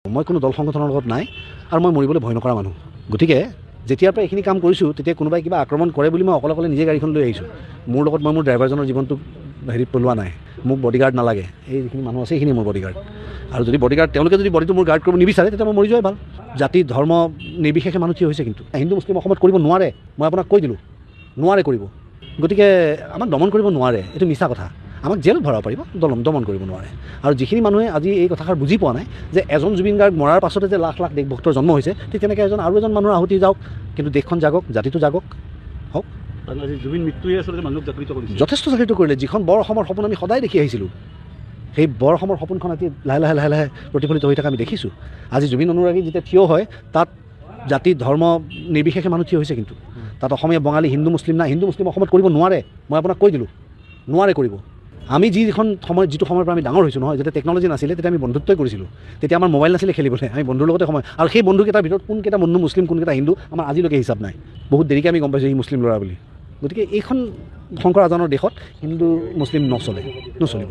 মই কোনো দল সংগঠনৰ লগত নাই আৰু মই মৰিবলৈ ভয় নকৰা মানুহ। গতিকে যেতিয়াৰ পৰা এইখিনি কাম কৰিছোঁ, তেতিয়া কোনোবাই কিবা আক্ৰমণ কৰে বুলি মই অকলে অকলে নিজে গাড়ীখন লৈ আহিছোঁ। মোৰ লগত মই মোৰ ড্ৰাইভাৰজনৰ জীৱনটোক হেৰিত পেলোৱা নাই। মোক বডিগাৰ্ড নালাগে। এই যিখিনি মানুহ আছে, সেইখিনি মোৰ বডিগাৰ্ড। আৰু যদি বডিগাৰ্ড, তেওঁলোকে যদি বডিটো মোৰ গাৰ্ড কৰিব নিবিচাৰে, তেতিয়া মই মৰি যোৱাই ভাল। জাতি ধৰ্ম নিৰ্বিশেষে মানুহ থিয় হৈছে। কিন্তু হিন্দু মুছলিম অসমত কৰিব নোৱাৰে, মই আপোনাক কৈ দিলোঁ, নোৱাৰে কৰিব। গতিকে আমাক দমন কৰিব নোৱাৰে, এইটো মিছা কথা। আমাক জেলত ভৰাব পাৰিব, দমন কৰিব নোৱাৰে। আৰু যিখিনি মানুহে আজি এই কথাষাৰ বুজি পোৱা নাই যে এজন জুবিন গাৰ্গ মৰাৰ পাছতে যে লাখ লাখ দেশভক্তৰ জন্ম হৈছে, ঠিক তেনেকৈ এজন আৰু এজন মানুহৰ আহুতি যাওক, কিন্তু দেশখন জাগক, জাতিটো জাগক হওক। আজি জুবিন মৃত্যুৱে আচলতে মানুহক জাগৃত কৰিছে। যথেষ্ট জাগৃত কৰিলে। যিখন বৰ অসমৰ সপোন আমি সদায় দেখি আহিছিলোঁ, সেই বৰ অসমৰ সপোনখন আজি লাহে লাহে লাহে লাহে প্ৰতিফলিত হৈ থকা আমি দেখিছোঁ। আজি জুবিন অনুৰাগী যেতিয়া থিয় হয়, তাত জাতি ধৰ্ম নিৰ্বিশেষে মানুহ থিয় হৈছে। কিন্তু তাত অসমীয়া, বঙালী, হিন্দু মুছলিম নাই। হিন্দু মুছলিম অসমত কৰিব নোৱাৰে, মই আপোনাক কৈ দিলোঁ, নোৱাৰে কৰিব। আমি যিখন সময়, যিটো সময়ৰ পৰা আমি ডাঙৰ হৈছোঁ নহয়, যেতিয়া টেকন'লজি নাছিলে, তেতিয়া আমি বন্ধুত্বই কৰিছিলোঁ। তেতিয়া আমাৰ মোবাইল নাছিলে খেলিবলৈ, আমি বন্ধুৰ লগতে সময়। আৰু সেই বন্ধুকেইটাৰ ভিতৰত কোনকেইটা বন্ধু মুছলিম, কোনকেইটা হিন্দু, আমাৰ আজিলৈকে হিচাপ নাই। বহুত দেৰিকৈ আমি গম পাইছোঁ সি মুছলিম ল'ৰা বুলি। গতিকে এইখন শংকৰ আজানৰ দেশত হিন্দু মুছলিম নচলে, নচলিব।